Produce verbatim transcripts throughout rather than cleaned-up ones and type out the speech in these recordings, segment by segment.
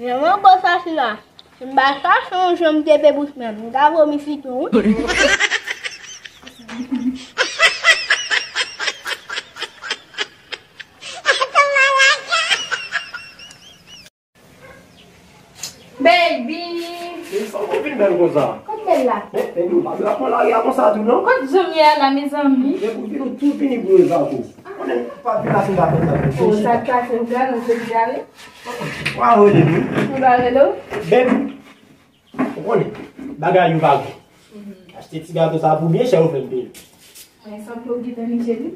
Vrèman gwo sa sila. M pa chache yon jan m te pe bouch mwen. M ka vomi sitwon, wi. Baby! E sa w vin bèl konsa? Kot bèl la? Men, men nou pa dwe ap pran lari a konsa tou, non? Kot zanmi a la, mezanmi? Men pou vin ou tou fini pou yo sa tou. Konnen pa vin la se pa fè sa. Oh, sa k pase, ou gade, ou se gade. Wa rele nou. Ou pa rele w? Baby, ou konnen, bagay yo pa bon. Achte ti gato sa pou byen chè, ou fè m peye. Mwen sanble w gentan nije li.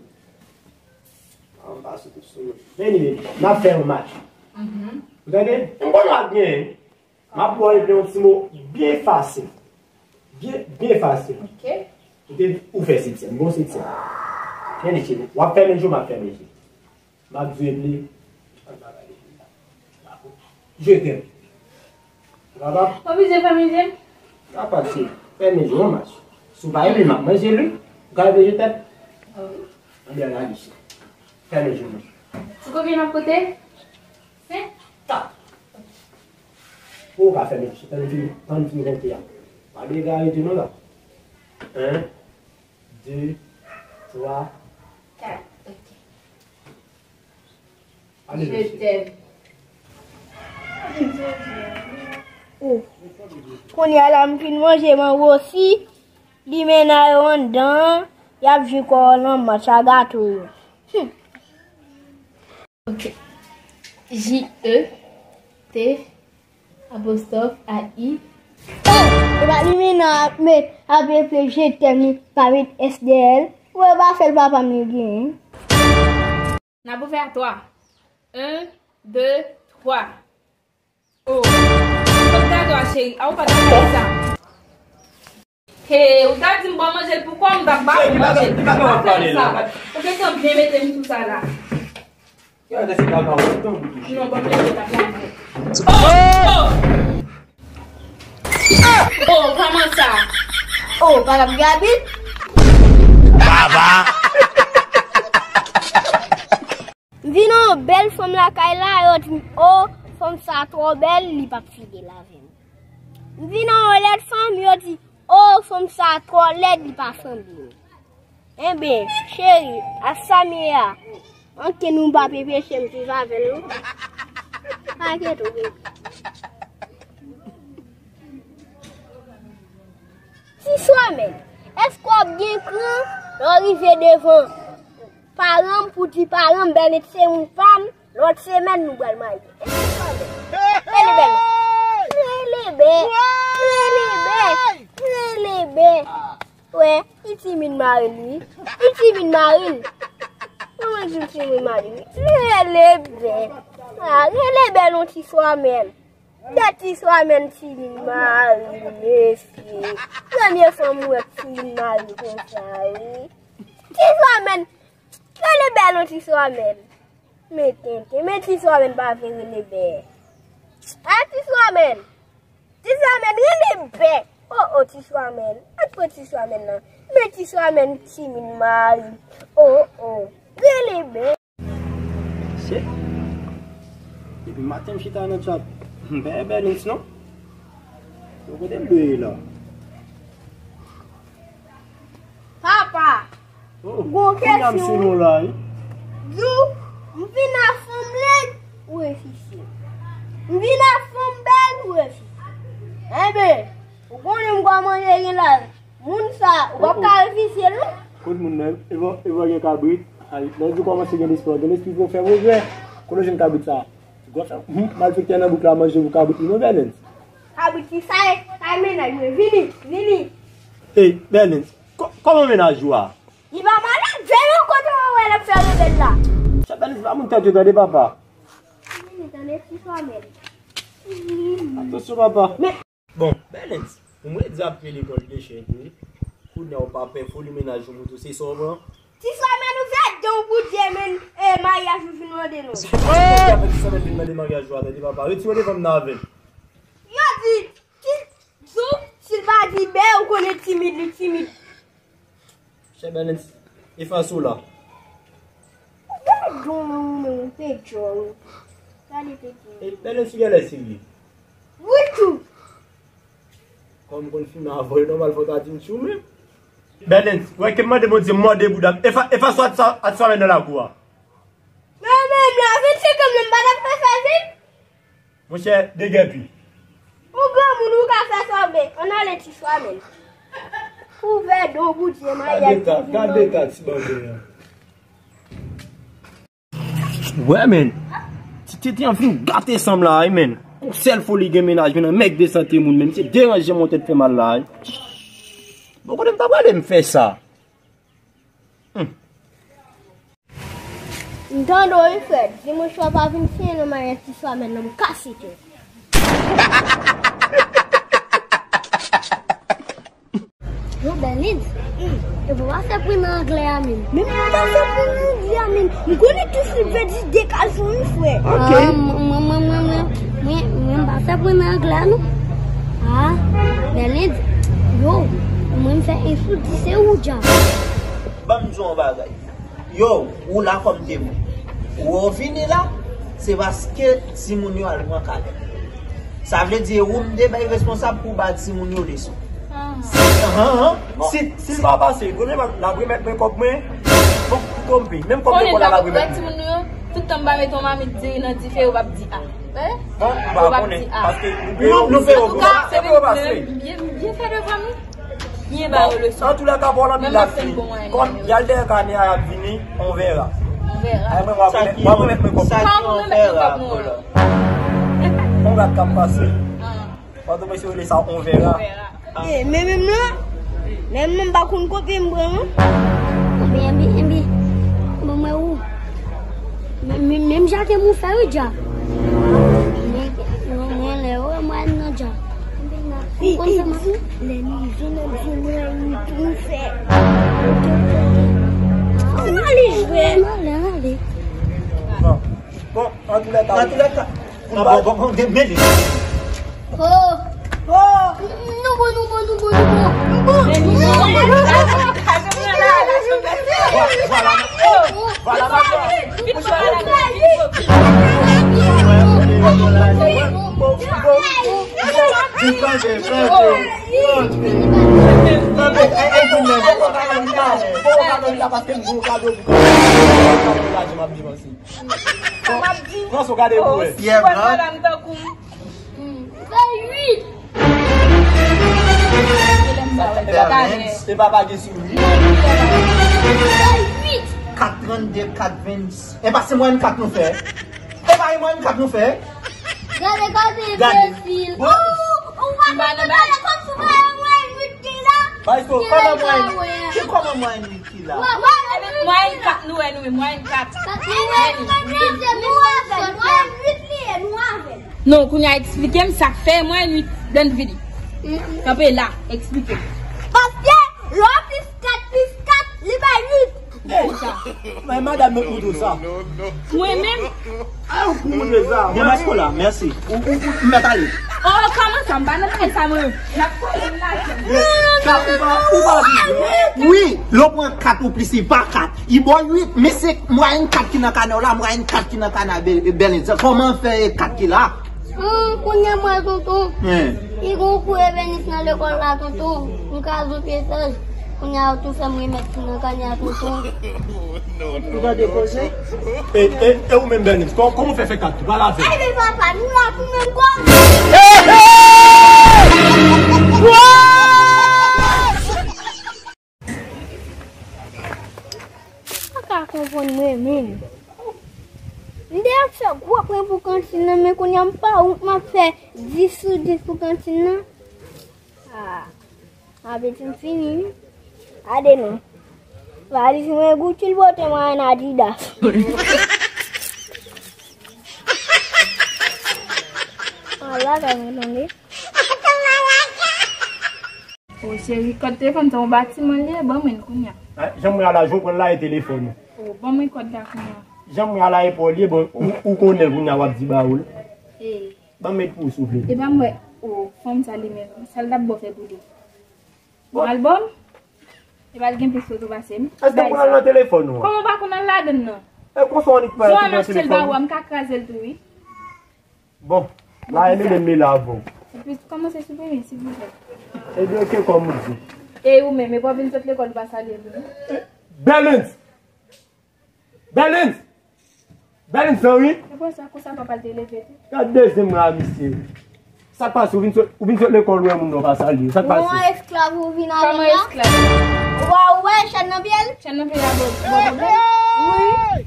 An pa sou tout sou nou. Vini, vini. N ap fè yon match. Ou tande? M konn w ap genyen. M ap ba w epi yon ti mo byen fasil. Byen, byen fasil. Ok. Ou te, ou fè setyèm. Bon setyèm. Vini, cheri. W ap fèmen je w, m ap fèmen je. M ap di w epi. Je t'aime. Papa. Oblije fè manje? Papa, se fè manje yon match. Si w pa renmen, m ap manje l, wi. Ou ka leve je t'aime? Ah wi. Anben, la li se. Fè manje yon match. Ti konbyen n ap konte? Senk? Kat. Ou ka fè manje. Tann fin, tann fin konte a. Pa bliye gade tou non la. En, de, twa. Kat. Ok. Je t'aime. Oh. Kounye a la, m fin manje, m anwosi. Limena yo anndan, y ap jwe kò yo nan match a gato yo. Hmm. Ok. J E T Apostwòf A I. Oh! E pa limena ap met, ap eple je t'aime li, pa met S dèyè l. Ou wè pa sèl papa m li genyen. N ap ouvè a twa. En, de, twa. Oh. Kot gato a, cheri? A, ou pa t ap fè sa. Hey, ou ta di m ban manje l pou kò m, m t ap ba ou manje l. Ou pa fè sa. Ou gentan byen mete m sou sa la. Gade se kaka w tonbe. Non, ban manje l, t ap lave. Oh! Oh! Oh, kòman sa? Oh, pa t ap gabit? Baba! M vin yon bèl fanm lakay la, yo di m, "O, fanm sa twò bèl, li p ap fidèl avè m." M vin yon lèd fanm, yo di, "O, fanm sa twò lèd, li pa sanble m." Enben, cheri, a sa m ye a, ankenn ou pa pe peche m viv avè l, non. Pa enkyete w, baby. Ti Swamèn, èske w ap gen kran lè w rive devan paran m pou di paran m Bènit se moun pa m, lòt semèn nou pral marye? Èske w ap gen kran? Rele Bènit. Rele Bè. Rele Bè. Rele Bè. Wè, li timid mari l wi. Li timid mari l. Mwen di l timid mari l wi. Rele Bè. Ah, rele Bè non Ti Swamèn. Gad Ti Swamèn timid mari l, mesye. Premye fanm m wè timid mari konsa, wi. Ti Swamèn, rele Bè non Ti Swamèn. Men tenten, men Ti Swamèn pa vle rele Bè. A Ti Swamèn, Ti Swamèn, rele Bè. Oh, oh, Ti Swamèn. Al pran Ti Swamèn nan. Men Ti Swamèn timid mari. Oh, oh. Rele Bè. Mesye, depi maten m chita nan tchat, m pa wè Bèlens non. Bon, kote l dwe ye la? Papa, oh, gon kesyon wi. Di w, m vin a fanm lèd, ou refizye. M vin a fanm bèl, ou refizye. Enben, ou konnen m kòman ye gen la. Moun sa, ou p ap ka refizye l non. Kot moun nan? E pa, e pa gen kabrit? Ay, lè di kòmanse gen lespri, gen lespri pou fè pwogrè. Kote w jwenn kabrit sa? Ti gwa sa, hmm, malfektè nan bouk la manje pou kabrit li non, Bèlens. Kabrit ki sa ye? Kay mennaj mwen, vini, vini. Ey, Bèlens, kò-, kòman mennaj ou a? Li pa malad, veye kote w wè l ap fè rebèl la. Chè Bèlens, pa moun tèt yo tande papa. Vini, tande ti fòmèl. Atansyon papa. Men Bon, Bèlens, pou mwen di ap peye lekòl dechen tou wi. Kounye a ou pa pè foli mennaj ou moute w, se sa w pran? Ti Swamèn, ouvè dan w pou Dye, men, e, maryaj ou vin mande non. Ti Swamèn vin mande maryaj ou a, tande papa. Retire w devan m nan avè l. Yo di, ki, di w, si l pa di bè, ou konnen timid, li timid. Ebènens, efase w la. Ou gon don nan ou menm, ou pe djòl. Gade tete. Ebènens, ou genlè serye. Wi, tou. Kòm m konn fimen avè w, e nòmal fò w ta di m tchou menm. Bèlens, ou wè ke m mande Bondye mòde bouda m. Efa, efase w atsa, atsa men nan lakou a. Men, men, men, avèk se ke m pa t ap fè sa vin. Monchè, degèpi. Ou granmoun, ou ka fè sa w vle. Ann ale ti swa menm. Ouvè do Bondye, mayè. Gade ta, gade ta ti bambè a. Wè, men. Ti tete an fin gate sanm la, wi, men. Yon sèl foli gen mennaj, men nan mèg de sante moun, men. Misye deranje mwen, tèt fè mal la, wi. Bon, kote m ta prale, m fè sa? Hmm. M tande w, wi, frè. Dimanch swa pa vin siyen nan maryaj ti swa, men non, m kase tèt. Yo, Bèlens, e pou w pa fè pwen nan anglè a menm. Men m pa fè pwen nan anglè a menm. M konnen tou Filip vle di dekal sou wi, frè. Ok. Ah, mwen, mwen, mwen, mwen, mwen, mwen, mwen pa fè pwen nan anglè a non. Ah, Bèlens, yo, mwen m fè en sou dis se ou dja. Ban m di w yon bagay. Yo, ou la kòm temwen. Ou wè w vini la, se paske timoun yo al pran kalè. Sa vle di, e ou m te bay responsab pou ba timoun yo leson. Ah. Si, ahan, ahan. Bon, si, si l pa pase, premyèman, l ap remèt mwen kòb mwen. Bon, ou twonpe. Menm kòb lekòl la, l ap remèt mwen. Timoun nou yo, tout tan m pa mete yon mamit diri nan dife, yo p ap di a. Bon, ou pa konnen, paske nou peye yo, nou peye yo, nou pa pase. Byen, byen fè devan nou. Byen ba yo leson. Antoulèka, bon, la vin la fini. Kòm y al dèyè kamera y ap vini, on verra. On verra. Ay, mwen, w ap remèt, w ap remèt mwen kòb. Sa ki on verra, ankò la. On gad k ap pase. Ah. Pardon, mesye, rele sa on verra. On verra. Eh, men menm nan, menm nan m pa konn kote m pran non. Enben, enben, enben, bon, mwen ou. Men, men, menm jan ke mwen fè wi dja. Men, mwen, mwen lè yo, mwen nan dja. Wi, wi, lè nou jwenn nan jwenn mwen wi tou nou fè. Ann ale jwe. Ann ale, ann ale. Bon, bon, antoulèka, antoulèka. Bon, bon, bon, bon, men li. Oh. Oh. Nou bon, nou bon, nou bon, nou bon. Nou bon. Vwala, vwala, vwala. Kanpe, kanpe, kanpe. Kanpe, e, e, kanpe. Bon, kanpe la, paske m gon kado pou kanpe. M ap depanse. Sa m ap di? Pran sa w gade pou wè. Pyè blan. Fè uit. E papa gen sou li. Fè uit. Kat trannde, kat venn. E pa se mwayèn kat nou fè? E pa se mwayèn kat nou fè? Gade, gade, gade. Enbesil. Bon. Ou, ou pa konn gade kòm sou mwayèn uit ki la? Bay so, kòman mwayèn? Ki kòman mwayèn uit? Ki la. Mwayèn kat nou wè nou, mwayèn kat. Kat nou wè. Nou avè l, mwayèn uit li ye, nou avè l. Non, kounye a eksplike m sa k fè mwayèn uit dan vini. Kanpe la, eksplike m. Paske lè w plis kat plis kat, li bay uit. Men madanm mwen ou di sa. Mwen menm. Gen masko la, mèsi. Ou, ou, ou, m mèt ale. Oh, kòman sa? M pa nan kay sa, mwen. N ap pale m la. Wi, lè w pran kat ou plis, li pa kat. Li ba w uit, men se mwayèn kat ki nan kanè w la, mwayèn kat ki nan kanè Bè-, Bèlens. Kòman fè kat ki la? Hum, kounye a mwen, tonton. Li gon kou Ebènis nan lekòl la, tonton. M ka zo pyesaj. Kounye a yo tou fè m remèt ti nan kanè a, tonton. Ou tande koze? E, e, e ou menm, Bèlens, kò-, kòman w fè fè kat tou? Pale avè m. Ay, men papa, nou la pou menm kòb. M pa ka konprann mwen menm. M te ap fè gwo pwen pou kantin nan, men kounye a m pa wont m ap fè dis sou dis pou kantin nan. Ah, apeti m fini wi. Gade non. Valiz mwen Gucci, l pote mwen Adidas. Ala, gade mwen tande. O cheri, kòd telefòn sa yon batiman li ye, ban mwen l kounye a. Ah, jan mwen al a jwe pran la e telefòn ou. O, ban mwen kòd la kounye a. Jan mwen al a epòl li ye, bon, ou, ou konnen kounye a w ap di ba ou l. E. Ban mwen pou ou, souple. E ban mwen, o, fanm sa li menm, sa l t ap bon fè pou li. Bon. Bon, albòm? E pa gen plis foto pase m. Èske m pral nan telefòn ou an? Kòman w pa konn al ladan l nan? E konsa w annik pale. Bon, m achte l ba ou a, m ka kraze l tou, wi. Bon, la e menm men la avè w. Epi, kòmanse siprime, silvouplè. Ebyen, oke, kòm ou di. E ou menm, e pa w vin sot lekòl, ou pa salye m, non? Bèlens! Bèlens! Bèlens, zanmi! E konsa, konsa papa l te leve tou. Gad dezyèm la, misye. Sa k pase, ou vin sot, ou vin sot lekòl, ou wè moun nan pa salye. Sa k pase? Kòman esklav ou vin avè m la? Kòman esklav? Ou pa wè chèn nan pye l? Chèn nan pye l a bon, bon pwoblèm? Wi.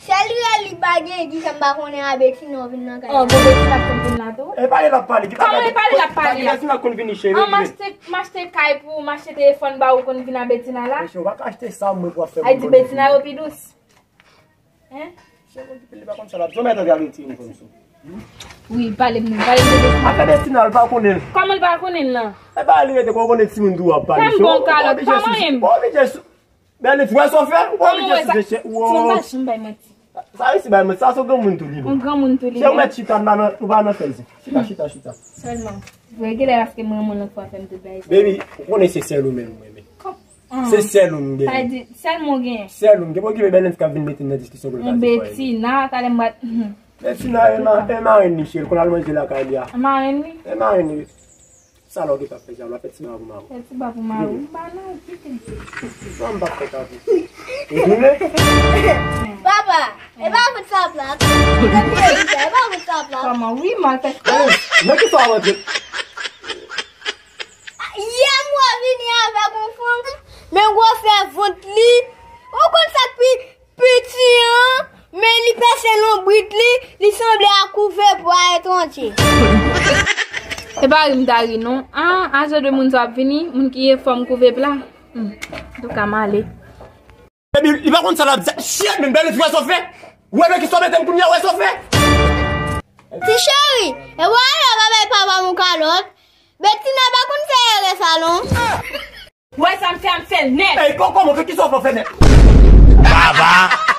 Sèl rèl li pa gen, ki fè m pa konnen a Betina w vin nan kay la. Oh, bon, Betina k konn vin la tou? E pale l ap pale. Kòman e pale l ap pale a? Betina konn vini, cheri. An, m achte, m achte kay pou ou, m achte telefòn ba ou, konn vin a Betina la. Mesye, ou pa ka achte sa, mwen pou ap fè. Ay di Betina yo pi dous. Hein? Cheri, li pa konn sa l ap di. Ou mèt antre avèk ti inifòm sou. Wi, pale m, pale m de Betina. Afè Betina, l pa konnen l. Kòman l pa konnen l lan? E ba li rete, kon konnen timoun tou ap pale. Fè m bon kalòt, pa manyen m. Ou oblije sou. Bèlens, wè sa w fè? Ou pa oblije sou de chè. Timoun pa janm bay manti. Sa resi bay manti, sa se granmoun tou li. Yon granmoun tou li. Se ou mèt chita, nou pa nan, nou pa nan fè zen. Chita, chita, chita. Sèlman. Vre, genlè paske mwen, mwen, lòt fwa fè m tout bagay sa. Baby, ou konnen se sèl ou menm mwen renmen. Se sèl ou m genyen. Sa vle di, sèlman w genyen. Sèl ou m genyen. Pou okipe Bèlens k ap vin mete m nan diskisyon pou l pa di Betina, talè m bat. Betina, e ma-, e marenn li, cheri, konn al manje lakay li a. Marenn li? E marenn li. Sa la w gentan fè, Diab, la fè ti ba pou mari w. Fè ti ba pou mari w. M pa nan kite. Non, m p ap fè sa tou. Ou tounen? Papa, e pa fout sa plat. Depi e pa fout sa plat. Kòman? Wi, m al fè. Nan ki sa w ap antre? Yè m wè vini avèk yon fanm, men gwosè vant li. Ou konn sa k pi piti an, men li pèse lonbrit li, li sanble ak kouve pwa etranje. E pa ri m ta ri non. Ah, a zo de moun sa ap vini, moun ki gen fòm kouve pla. Hmm. Antouka, m ale. Epi, li pa konn sa l ap di. Shit, men Bèlens, wè sa w fè. Wè, men ki sa w mete m kounye a, wè sa w fè. Ti cheri, e wè la pa bay papa m yon kalòt. Betina pa konn fè erè sa non. Wè sa m fè, m fè l nèt. Ey, kò-, kòman, ki sa w fè, fè nèt? Baba.